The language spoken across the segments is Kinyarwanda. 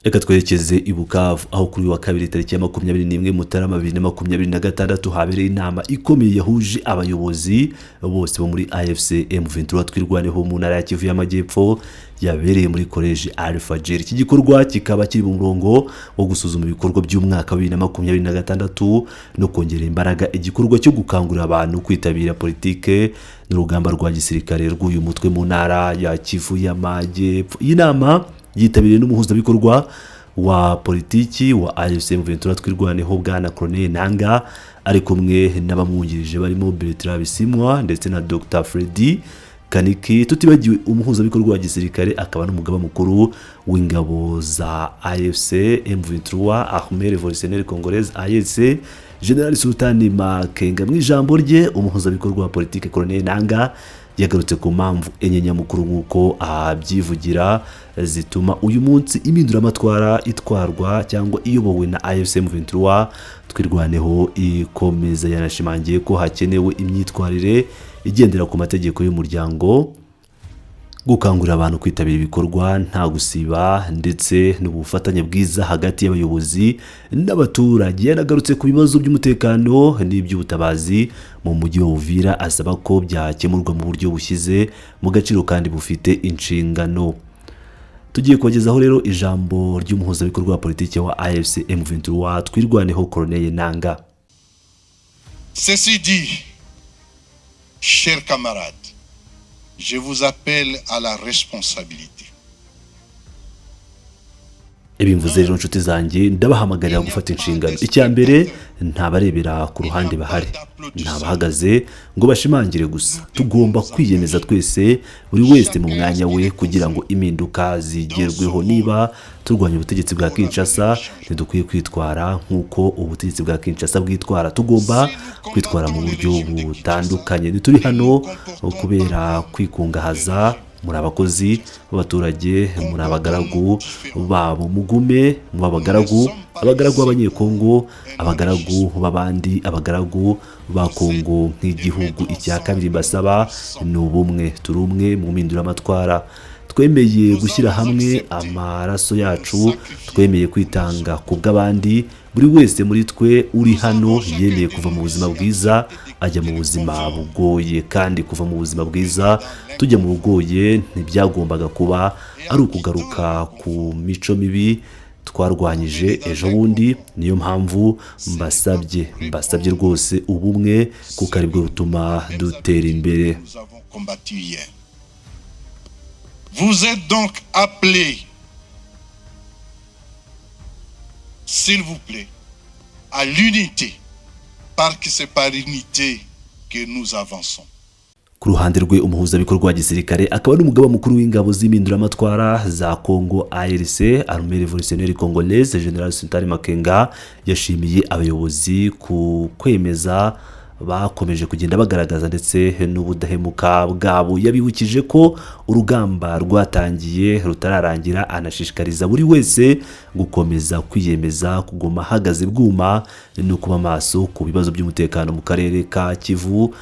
Reka twerekeze i Bukavu, aho kuri uyu wa kabiri tariki ya 21 Mutarama 2026 habereye inama ikomeye yahuje abayobozi bose bo muri AFC M23 Twirwaneho mu ntara ya Kivu y'Amajyepfo, yabereye muri College Alfajir. Iki gikorwa kikaba kiri mu murongo wo gusuzuma ibikorwa by'umwaka wa 2026 no kongera imbaraga igikorwa cyo gukangurira abantu kwitabira politike n'urugamba rwa gisirikare rw'uyu mutwe mu ntara ya Kivu y'Amajyepfo. Iyi nama yitabiriwe n'umuhuzabikorwa wa politiki wa AFC M23 Twirwaneho, Bwana Corneille Nanga, ari kumwe n'abamwungirije barimo Bertrand Bisimwa ndetse na Dr Freddy Kaniki, tutibagiwe umuhuzabikorwa wa gisirikare akaba n'umugaba mukuru w'ingabo za AFC M23, Armée Révolutionnaire Congolaise ARC, General Sultani Makenga. Mu ijambo rye, umuhuzabikorwa wa politiki Corneille Nanga yagarutse ku mpamvu enye nyamukuru, nk'uko abyivugira, zituma uyu munsi impinduramatwara itwarwa cyangwa iyobowe na AFC M23 Twirwaneho ikomeza. Yanashimangiye ko hakenewe imyitwarire igendera ku mategeko y'umuryango, gukangurira abantu kwitabira ibikorwa nta gusiba, ndetse n'ubufatanye bwiza hagati y'abayobozi n'abaturage. Yanagarutse ku bibazo by'umutekano n'iby'ubutabazi mu mujyi wa Uvira, asaba ko byakemurwa mu buryo bushyize mu gaciro kandi bufite inshingano. Tugiye kubagezaho rero ijambo ry'umuhuzabikorwa wa politiki wa AFC M23 Twirwaneho, Corneille Nanga. Ceci dit, chers camarades, je vous appelle à la responsabilité. Ibi mvuze rero, nshuti zanjye, ndabahamagarira gufata inshingano. Icya mbere, ntabarebera ku ruhande bahari, ntabahagaze ngo bashimangire gusa. Tugomba kwiyemeza twese, buri wese mu mwanya we, kugira ngo impinduka zigerweho. Niba turwanya ubutegetsi bwa Kinshasa, ntidukwiye kwitwara nk'uko ubutegetsi bwa Kinshasa bwitwara. Tugomba kwitwara mu buryo butandukanye. Ntituri hano kubera kwikungahaza. Muri abakozi b'abaturage, muri abagaragu babo. Mugume mu abagaragu, abagaragu b'Abanyekongo, abagaragu b'abandi, abagaragu ba Kongo nk'igihugu. Icya kabiri mbasaba ni ubumwe. Turi umwe mu mpinduramatwara. Twemeye gushyira hamwe amaraso yacu, twemeye kwitanga ku bw'abandi. Buri wese muri twe uri hano yemeye kuva mu buzima bwiza ajya mu buzima bugoye, kandi kuva mu buzima bwiza tujya mu bugoye ntibyagombaga kuba ari ukugaruka ku mico mibi twarwanyije ejo bundi. Niyo mpamvu mbasabye, mbasabye rwose ubumwe, kuko aribwo butuma dutera imbere. Nous avons combattu hier. Vous êtes donc appelés, s'il vous plaît, à l'unité, parce que c'est par l'unité que nous avançons. Ku ruhande rwe, umuhuzabikorwa wa gisirikare akaba n'umugaba mukuru w'ingabo z'impinduramatwara za Congo, ARC, Armée Révolutionnaire Congolaise, General Sultani Makenga, yashimiye abayobozi ku kwemeza bakomeje kugenda bagaragaza ndetse n'ubudahemuka bwabo. Yabibukije ko urugamba rwatangiye rutararangira, anashishikariza buri wese gukomeza kwiyemeza, kuguma ahagaze bwuma no kuba maso ku bibazo by'umutekano mu karere ka Kivu.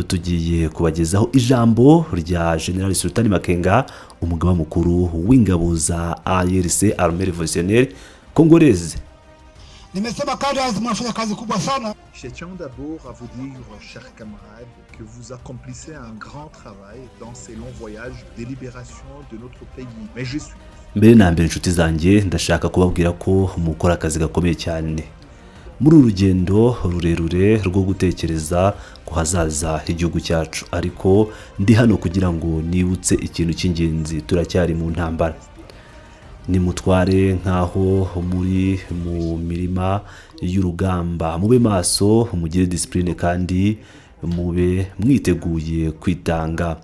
Tugiye kubagezaho ijambo rya General Sultani Makenga, umugaba mukuru w'ingabo za ARC, Armée Révolutionnaire Congolaise. Nimesema cadres mnafanya kazi kubwa sana. Je tiens d'abord à vous dire, chers camarades, que vous accomplissez un grand travail dans ces longs voyages de libération de notre pays. Mais je suis Mbere na mbere, inshuti zanjye, ndashaka kubabwira ko mukora akazi gakomeye cyane muri uru rugendo rurerure rwo gutekereza ku hazaza h'igihugu cyacu. Ariko ndi hano kugira ngo nibutse ikintu cy'ingenzi: turacyari mu ntambara. Nimutware nk'aho muri mu mirima y'urugamba. Mube maso, mugire discipline kandi mube mwiteguye kwitanga.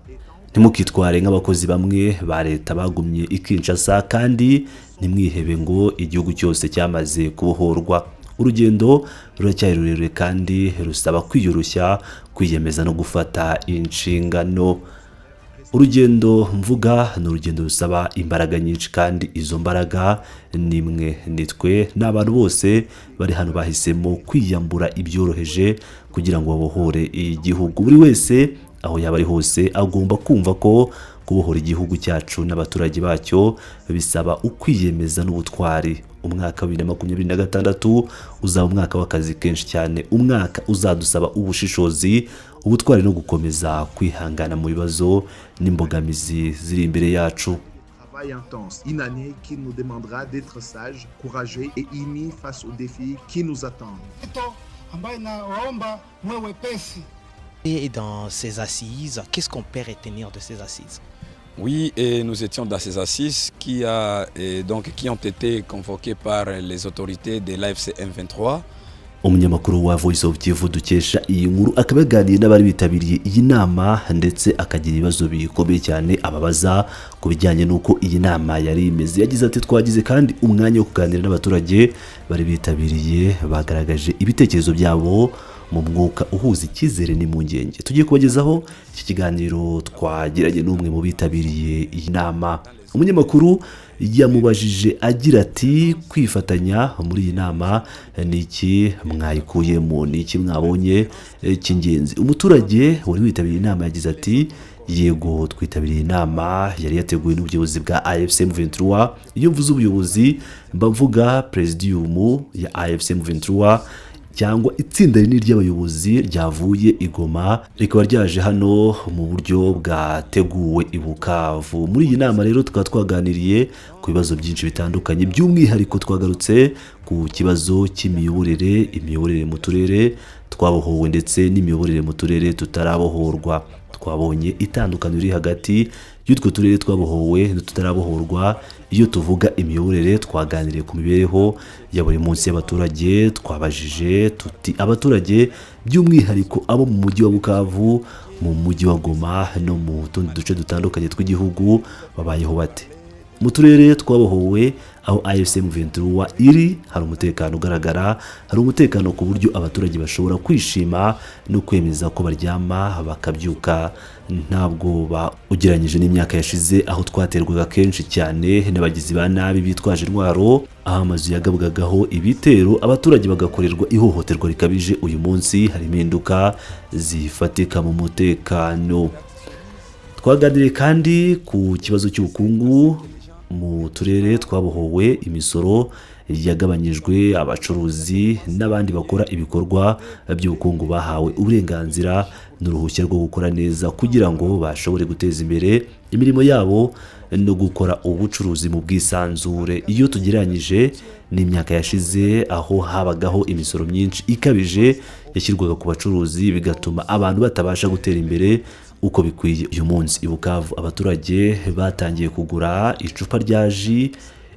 Ntimukitware nk'abakozi bamwe ba leta bagumye i Kinshasa, kandi ntimwihebe ngo igihugu cyose cyamaze kubohorwa. Urugendo ruracyari rurerure kandi rusaba kwiyoroshya, kwiyemeza no gufata inshingano. Urugendo mvuga ni urugendo rusaba imbaraga nyinshi, kandi izo mbaraga ni mwe, ni twe, ni abantu bose bari hano bahisemo kwiyambura ibyoroheje kugira ngo babohore igihugu. Buri wese aho yaba ari hose agomba kumva ko Kubohora igihugu cyacu n'abaturage bacyo bisaba ukwiyemeza n'ubutwari. Umwaka wa 2026 uzaba umwaka w'akazi kenshi cyane, umwaka uzadusaba ubushishozi, ubutwari no gukomeza kwihangana mu bibazo n'imbogamizi ziri imbere yacu. Travail intense, une année qui nous demandera d'être sages, courageux et unis face aux défis qui nous attendent. Ambaye nawaomba muwe wepesi. Et dans ces assises, qu'est-ce qu'on peut retenir de ces assises? Oui, et nous étions dans ces assises et donc, qui ont été convoquées par les autorités de l'AFC M23. Umunyamakuru wa Voice of Kivu dukesha iyi nkuru akaba yaganiriye n'abari bitabiriye iyi nama, ndetse akagira ibibazo bikomeye cyane ababaza ku bijyanye n'uko iyi nama yari imeze. Yagize ati: "Twagize kandi umwanya wo kuganira n'abaturage bari bitabiriye, bagaragaje ibitekerezo byabo mu mwuka uhuza icyizere n'impungenge." Tugiye kubagezaho iki kiganiro twagiranye n'umwe mu bitabiriye iyi nama. Umunyamakuru yamubajije agira ati: "Kwifatanya muri iyi nama, ni iki mwayikuyemo? Ni iki mwabonye cy'ingenzi?" Umuturage wari witabiriye inama yagize ati: "Yego, twitabiriye inama yari yateguwe n'ubuyobozi bwa AFC M23. Iyo mvuze ubuyobozi mba mvuga presidium ya AFC M23 cyangwa itsinda rinini ry'abayobozi ryavuye i Goma, rikaba ryaje hano mu buryo bwateguwe i Bukavu. Muri iyi nama rero tukaba twaganiriye ku bibazo byinshi bitandukanye. By'umwihariko twagarutse ku kibazo cy'imiyoborere, imiyoborere mu turere twabohowe ndetse n'imiyoborere mu turere tutarabohorwa. Twabonye itandukaniro riri hagati y'utwo turere twabohowe n'ututarabohorwa. Iyo tuvuga imiyoborere, twaganiriye ku mibereho ya buri munsi y'abaturage. Twabajije tuti: abaturage, by'umwihariko abo mu mujyi wa Bukavu, mu mujyi wa Goma no mu tundi duce dutandukanye tw'igihugu, babayeho bate? Mu turere twabohowe aho AFC M23 iri, hari umutekano ugaragara, hari umutekano ku buryo abaturage bashobora kwishima no kwemeza ko baryama bakabyuka nta bwoba, ugereranyije n'imyaka yashize aho twaterwaga kenshi cyane n'abagizi ba nabi bitwaje intwaro, aho amazu yagabwagaho ibitero, abaturage bagakorerwa ihohoterwa rikabije. Uyu munsi hari impinduka zifatika mu mutekano. Twaganiriye kandi ku kibazo cy'ubukungu mu turere twabohowe. Imisoro yagabanyijwe, abacuruzi n'abandi bakora ibikorwa by'ubukungu bahawe uburenganzira n'uruhushya rwo gukora neza kugira ngo bashobore guteza imbere imirimo yabo no gukora ubucuruzi mu bwisanzure. Iyo tugereranyije n'imyaka yashize, aho habagaho imisoro myinshi ikabije yashyirwaga ku bacuruzi, bigatuma abantu batabasha gutera imbere uko bikwiye, uyu munsi i Bukavu abaturage batangiye kugura icupa rya jus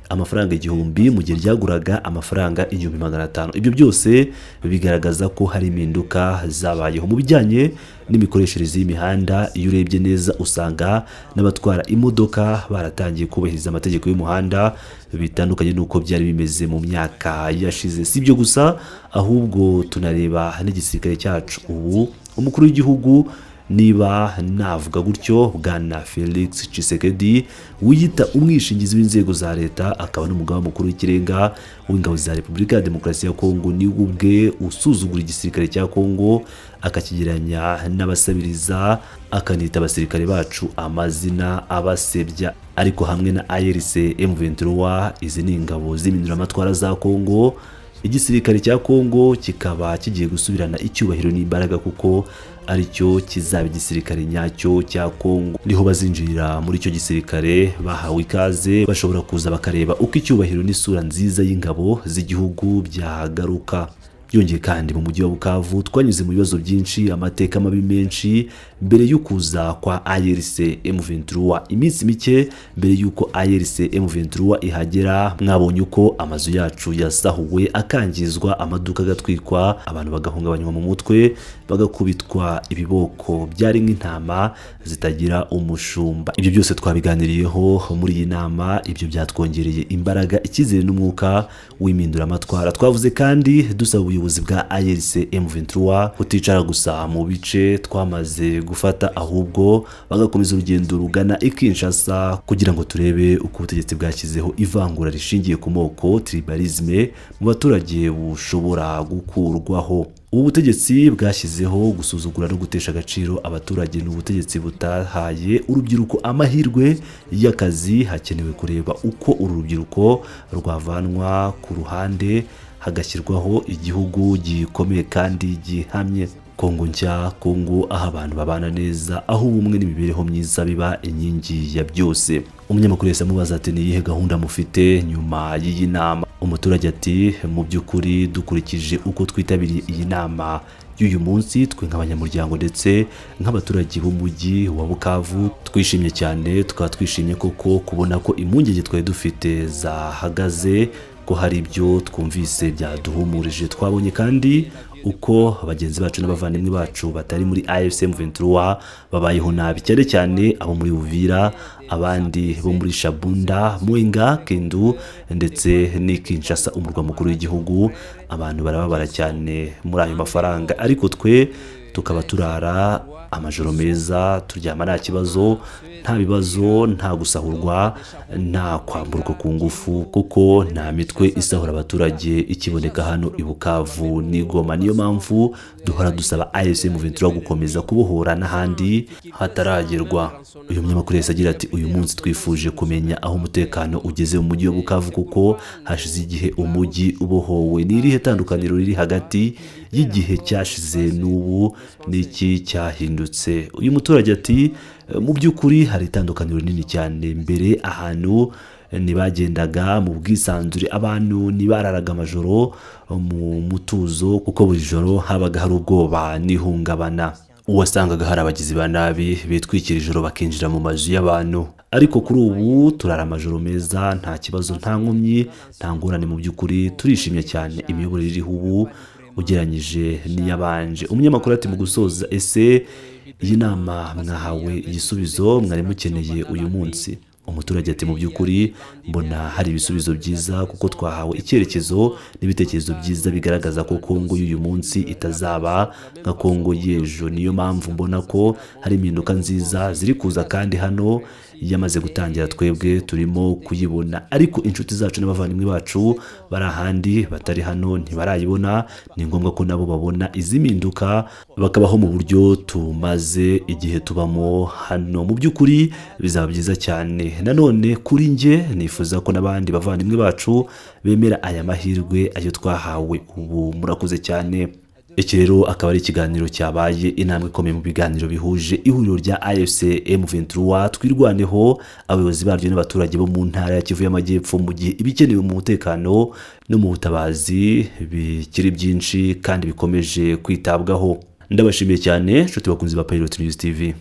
amafaranga 1000 mu gihe ryaguraga amafaranga 1500. Ibyo byose bigaragaza ko hari impinduka zabayeho mu bijyanye n'imikoreshereze y'imihanda. Iyo urebye neza usanga n'abatwara imodoka baratangiye kubahiriza amategeko y'umuhanda, bitandukanye n'uko byari bimeze mu myaka yashize. Si ibyo gusa, ahubwo tunareba n'igisirikare cyacu. Ubu umukuru w'igihugu, niba navuga gutyo, bwana Felix Tshisekedi, wiyita umwishingizi w'inzego za leta akaba n'umugaba mukuru w'ikirenga w'ingabo za Repubulika ya Demokarasi ya Kongo, ni ubwe usuzugura igisirikare cya Kongo, akakigereranya n'abasabiriza, akanita abasirikare bacu amazina abasebya. Ariko hamwe na ARC M23, izi ni ingabo z'impinduramatwara za Kongo, igisirikare cya Kongo kikaba kigiye gusubirana icyubahiro n'imbaraga, kuko aricyo kizaba igisirikare nyacyo cya Kongo. Niho bazinjirira muri icyo gisirikare bahawe ikaze, bashobora kuza bakareba uko icyubahiro n'isura nziza y'ingabo z'igihugu byagaruka. Byongeye kandi, mu mujyi wa Bukavu twanyuze mu bibazo byinshi, amateka mabi menshi mbere yo kuza kwa ARC M23. Iminsi mike mbere y'uko ARC M23 ihagera, mwabonye uko amazu yacu yasahuwe, akangizwa, amaduka agatwikwa, abantu bagahungabanywa mu mutwe, bagakubitwa ibiboko. Byari nk'intama zitagira umushumba. Ibyo byose twabiganiriyeho muri iyi nama. Ibyo byatwongereye imbaraga, icyizere n'umwuka w'impinduramatwara. Twavuze kandi dusaba ubuyobozi bwa ARC M23 kuticara gusa mu bice twamaze gufata, ahubwo bagakomeza urugendo rugana i Kinshasa, kugira ngo turebe uko ubutegetsi bwashyizeho ivangura rishingiye ku moko, tribalisme, mu baturage bushobora gukurwaho." Ubu butegetsi bwashyizeho gusuzugura no gutesha agaciro abaturage. Ni ubutegetsi butahaye urubyiruko amahirwe y'akazi. Hakenewe kureba uko uru rubyiruko rwavanwa ku ruhande, hagashyirwaho igihugu gikomeye kandi gihamye. Kongo nshya, Kongo aho abantu babana neza, aho ubumwe n'imibereho myiza biba inkingi ya byose. Umunyamakuru yahise amubaza ati: "Ni iyihe gahunda mufite nyuma y'iyi nama?" Umuturage ati: "Mu by'ukuri, dukurikije uko twitabiriye iyi nama y'uyu munsi, twe nk'abanyamuryango ndetse nk'abaturage b'umujyi wa Bukavu twishimye cyane. Tukaba twishimye koko kubona ko impungenge twari dufite zahagaze, ko hari ibyo twumvise byaduhumurije. Twabonye kandi uko bagenzi bacu n'abavandimwe bacu batari muri AFC M23 babayeho nabi, cyane cyane abo muri Uvira, abandi bo muri Shabunda, Mwenga, Kindu ndetse n'i Kinshasa, umurwa mukuru w'igihugu. Abantu barababara cyane muri ayo mafaranga, ariko twe tukaba turara amajoro meza, turyama nta kibazo, nta bibazo, nta gusahurwa, nta kwamburwa ku ngufu, kuko nta mitwe isahura abaturage ikiboneka hano i Bukavu n'i Goma. Niyo mpamvu duhora dusaba AFC M23 gukomeza kubohora n'ahandi hataragerwa." Uyu munyamakuru yahise agira ati: "Uyu munsi twifuje kumenya aho umutekano ugeze mu mujyi wa Bukavu, kuko hashize igihe umujyi ubohowe. Ni irihe tandukaniro riri hagati y'igihe cyashize n'ubu? N'iki cyahindutse?" Uyu muturage ati: "Mu by'ukuri hari itandukaniro rinini cyane. Mbere ahantu ntibagendaga mu bwisanzure, abantu ntibararaga amajoro mu mutuzo, kuko buri joro habaga hari ubwoba n'ihungabana. Wasangaga hari abagizi ba nabi bitwikira ijoro bakinjira mu mazu y'abantu. Ariko kuri ubu turara amajoro meza, nta kibazo, nta nkomyi, nta ngorane. Mu by'ukuri turishimye cyane imiyoborere iriho ubu ugereranyije n'iyabanje." Umunyamakuru ati: "Mu gusoza, ese iyi nama mwahawe igisubizo mwari mukeneye uyu munsi?" Umuturage ati: "Mu by'ukuri mbona hari ibisubizo byiza, kuko twahawe icyerekezo n'ibitekerezo byiza bigaragaza ko Kongo y'uyu munsi itazaba nka Kongo y'ejo. Niyo mpamvu mbona ko hari impinduka nziza ziri kuza, kandi hano yamaze gutangira, twebwe turimo kuyibona, ariko inshuti zacu n'abavandimwe bacu bari ahandi batari hano ntibarayibona. Ni ngombwa ko nabo babona izi mpinduka, bakabaho mu buryo tumaze igihe tubamo hano. Mu by'ukuri bizaba byiza cyane. Nanone kuri njye nifuza ko n'abandi bavandimwe bacu bemera aya mahirwe ayo twahawe ubu. Murakoze cyane." Iki rero akaba ari ikiganiro cyabaye intambwe ikomeye mu biganiro bihuje ihuriro rya AFC M23 Twirwaneho, abayobozi baryo n'abaturage bo mu ntara ya Kivu y'Amajyepfo, mu gihe ibikenewe mu mutekano no mu butabazi bikiri byinshi kandi bikomeje kwitabwaho. Ndabashimiye cyane, inshuti bakunzi ba Pilot News TV.